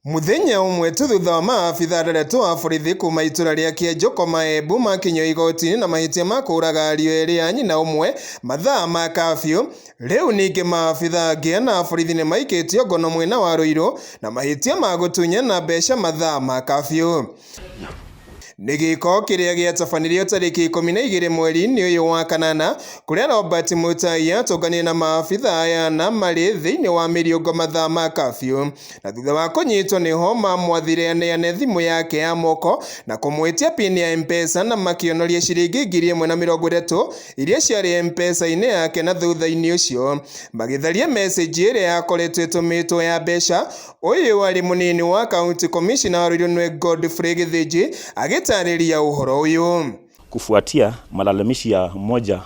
Muthenya ũmwe tu thutha wa maabitha atatũ a borithi kuma itũra rĩa Kianjokoma Embu makinyio igoti-inĩ na mahĩtia ma kũũraga ariũ erĩ a nyina ũmwe mathaa ma kafyu, rĩu ningĩ maabitha angĩ ana a borithi nĩ maikĩtio ngono mwena wa Ruiru na mahĩtia ma gũtunyana mbeca mathaa ma kafyu. Nĩ gĩko kĩrĩa gĩatabanirio tarĩki 12 mweri-inĩ ũyũ wa kanana kũrĩa Robert Mutai atũnganire na maabitha aya ana marĩ thĩinĩ wa mĩriũngo mathaa ma kafyu, na thutha wa kũnyitwo nĩho mamwathire aneane thimũ yake ya moko na kũmwĩtia pin ya M-Pesa na makĩonoria ciringi 1,030 iria ciarĩ M-Pesa-inĩ yake, na thutha-inĩ ũcio magĩtharia message ĩrĩa yakoretwo ĩtũmĩtwo ya mbeca. Ũyũ arĩ mũnini wa county commissioner wa Ruiru nĩwe Godfrey Githinji agĩtarĩria ũhoro ũyũ. Kufuatia malalamishi ya mmoja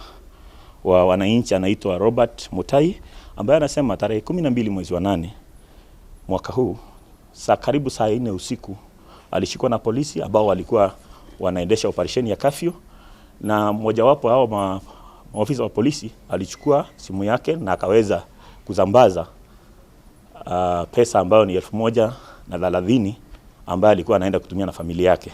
wa wananchi anaitwa Robert Mutai, ambaye anasema tarehe 12 mwezi wa 8 mwaka huu, saa karibu saa 4 usiku, alishikwa na polisi ambao walikuwa wanaendesha operesheni ya kafyu, na mmojawapo hao maofisa wa polisi alichukua simu yake na akaweza kusambaza pesa ambayo ni 1,030 ambayo alikuwa anaenda kutumia na familia yake.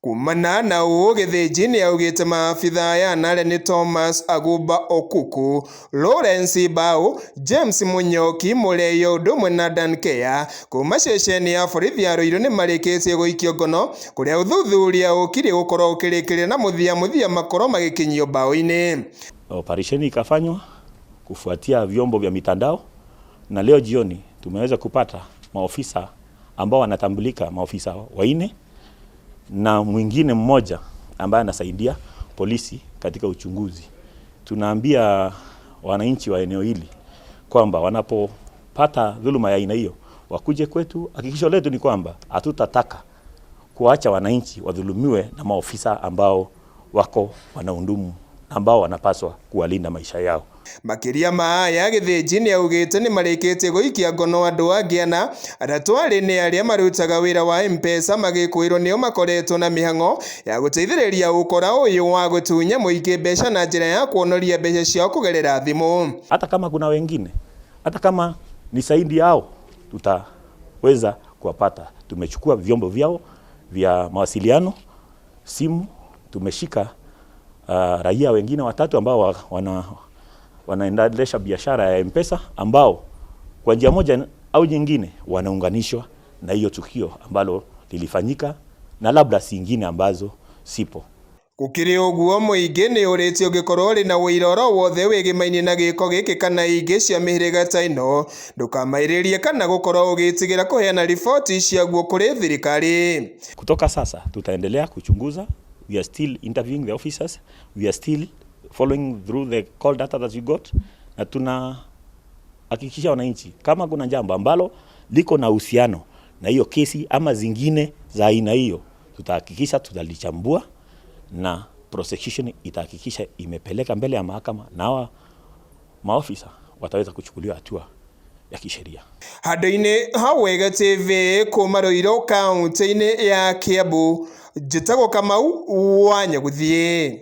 Kumana na ũũ, Githinji nĩ augĩte maabitha aya ana arĩa nĩ Thomas Aguba Okuku, Lawrence Mbao, James Munyoki Mureyo ũndũ ũmwe na Dan Keya kuma ceceni ya borithi ya Ruiru nĩ marĩkĩtie gũikio ngono kũrĩa ũthuthuria ũkiriĩ gũkorwo ũkĩrĩkĩrĩra na mũthia mũthia makorwo magĩkinyio mbaũ-inĩ. Operesheni ikafanywa kufuatia vyombo vya mitandao, na leo jioni tumeweza kupata maofisa ambao wanatambulika, maofisa 4 na mwingine mmoja ambaye anasaidia polisi katika uchunguzi. Tunaambia wananchi wa eneo hili kwamba wanapopata dhuluma ya aina hiyo wakuje kwetu. Hakikisho letu ni kwamba hatutataka kuacha wananchi wadhulumiwe na maofisa ambao wako wanahudumu, ambao wanapaswa kuwalinda maisha yao. Makĩria ma aya, Githinji nĩ augĩte nĩ marĩkĩtie gũikia ngono andũ angĩ ana, atatũ arĩ nĩ arĩa marutaga wĩra wa M-Pesa magĩkwĩrwo nĩo makoretwo na mĩhang'o ya gũteithĩrĩria ũkora ũyũ wa gũtunya mũingĩ mbeca na njĩra ya kuonoria mbeca ciao kũgerera thimũ. Hata kama kuna wengine, hata kama ni zaidi yao, tutaweza kuwapata. Tumechukua vyombo vyao vya mawasiliano, simu, tumeshika raia wengine watatu ambao wanaendelesha biashara ya M-Pesa, ambao kwa njia moja au nyingine wanaunganishwa na hiyo tukio ambalo lilifanyika na labda zingine ambazo sipo. Gũkĩrĩ ũguo, mũingĩ nĩ ũrĩtie ũngĩkorwo ũrĩ na ũira oro wothe wĩgĩmainie na gĩko gĩkĩ kana ingĩ cia mĩhĩrĩga ta ĩno ndũkamairĩrie kana gũkorwo ũgĩtigĩra kũheana riboti ciaguo kũrĩ thirikari. Kutoka sasa tutaendelea kuchunguza. We are still interviewing the officers. We are still following through the call data that we got, na tunahakikisha wananchi kama kuna jambo ambalo liko na uhusiano na hiyo kesi ama zingine za aina hiyo, tutahakikisha tutalichambua na prosecution itahakikisha imepeleka mbele ya mahakama na hawa maofisa wataweza kuchukuliwa hatua ya kisheria. Handũ-inĩ ha Wega TV kuma Ruiru kaunti-inĩ ya Kiambu, njĩtagwo Kamau wa Nyagũthiĩ.